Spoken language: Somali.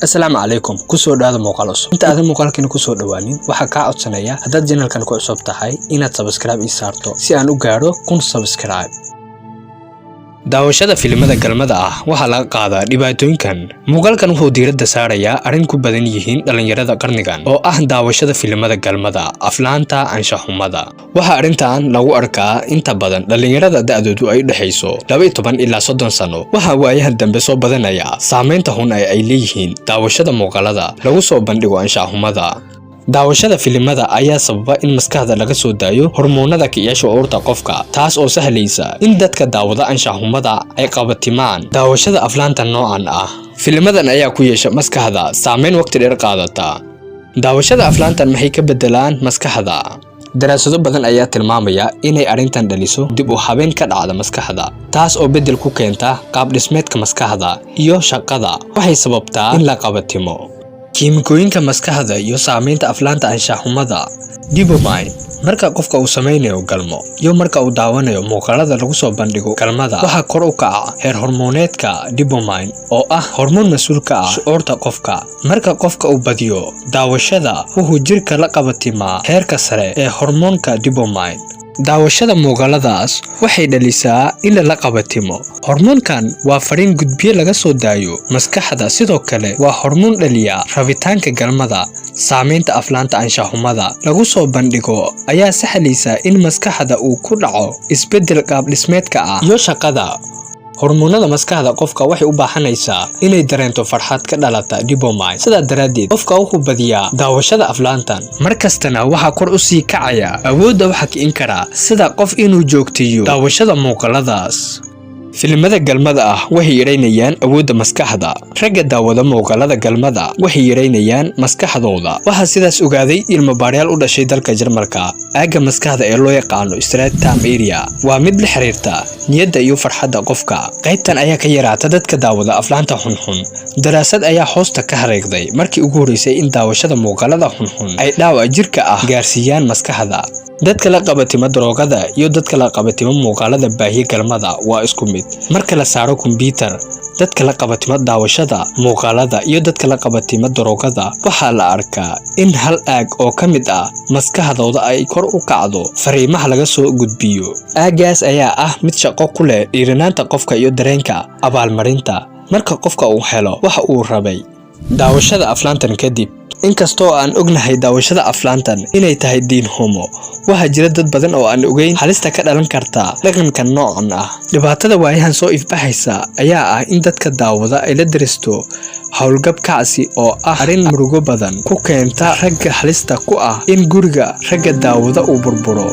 Asalaamu calaykum, kusoo dhawaada muuqaal cusub. Inta aadan muuqaalkani kusoo dhawaanin, waxaa kaa codsanaya haddaad channelkan ku cusub tahay inaad subscribe ii saarto si aan u gaadho 1000 subscribe. Daawashada filimada galmada ah waxaa laga qaadaa dhibaatooyinkan. Muuqaalkan wuxuu diiradda saarayaa arrin ku badan yihiin dhallinyarada qarnigan oo ah daawashada filimada galmada, aflaanta anshaxumada. Waxaa arrintan lagu arkaa inta badan dhallinyarada da'doodu ay u dhexayso 12 ilaa 30 sano. Waxaa waayahan dambe soo badanaya saamaynta xun ee ay leeyihiin daawashada muuqaalada lagu soo bandhigo anshaxumada. Daawashada filimada ayaa sababa in maskaxda laga soo daayo hormoonada kiciya shucuurta qofka, taas oo sahlaysa in dadka daawada anshaxumada ay qabatimaan daawashada aflaanta noocan ah. Filimadan ayaa ku yeesha maskaxda saameyn waqti dheer qaadata. Daawashada aflaantan maxay ka bedelaan maskaxda? Daraasado badan ayaa tilmaamaya inay arrintan dhaliso dib u habeyn ka dhacda maskaxda, taas oo beddel ku keenta qaab dhismeedka maskaxda iyo shaqada. Waxay sababtaa in la qabatimo kiimikooyinka maskaxda iyo saamaynta aflaanta anshaxumada. Dopamine: marka qofka uu samaynayo galmo iyo marka uu daawanayo muuqaalada lagu soo bandhigo galmada, waxaa kor u kaca heer hormooneedka dopamine oo ah hormoon mas-uul ka ah shucuurta qofka. Marka qofka uu badiyo daawashada, wuxuu jirka la qabatimaa heerka sare ee hormoonka dopamine. Daawashada muuqaaladaas waxay dhalisaa in lala qabatimo hormoonkan. Waa fariin gudbiye laga soo daayo maskaxda, sidoo kale waa hormoon dhaliya rabitaanka galmada. Saamaynta aflaanta anshaxumada lagu soo bandhigo ayaa sahlaysa in maskaxda uu ku dhaco isbeddel qaab dhismeedka ah iyo shaqada hormoonada maskaxda. Qofka waxay u baahanaysaa inay dareento farxad ka dhalata dopamine. Sidaa daraaddeed, qofka wuxuu badiyaa daawashada aflaantan. Mar kastana waxaa kor u sii kacaya awoodda waxa kicin karaa sida qof inuu joogteeyo daawashada muuqaaladaas. Filimada galmada ah waxay yaraynayaan awoodda maskaxda. Ragga daawada muuqaalada galmada waxay yaraynayaan maskaxdooda. Waxaa sidaas ogaaday ilmo-baarayaal u dhashay dalka Jarmalka. Aagga maskaxda ee loo yaqaano striatum area waa mid la xiriirta niyadda iyo farxadda qofka. Qaybtan ayaa ka yaraata dadka daawada aflaanta xunxun. Daraasad ayaa hoosta ka xariiqday markii ugu horreysay in daawashada muuqaalada xunxun ay dhaawac jirka ah gaarsiiyaan maskaxda. Dadka la qabatimo daroogada iyo dadka la qabatimo muuqaalada baahiye galmada waa isku mid. Marka la saaro kombiyuutar dadka la qabatimo daawashada muuqaalada iyo dadka la qabatimo daroogada, waxaa la arkaa in hal aag oo ka mid ah maskaxdooda ay kor u kacdo fariimaha laga soo gudbiyo. Aaggaas ayaa ah mid shaqo ku leh dhiiranaanta qofka iyo dareenka abaalmarinta marka qofka uu helo waxa uu rabay daawashada aflaantan kadib. Inkastoo aan ognahay daawashada aflaantan inay tahay diin humo, waxaa jira dad badan oo aan ogeyn halista ka dhalan karta dhaqanka noocan ah. Dhibaatada waayahan soo ifbaxaysa ayaa ah in dadka daawada ay la daristo howlgab kacsi, oo ah arrin murugo badan ku keenta ragga, halista ku ah in guriga ragga daawada uu burburo.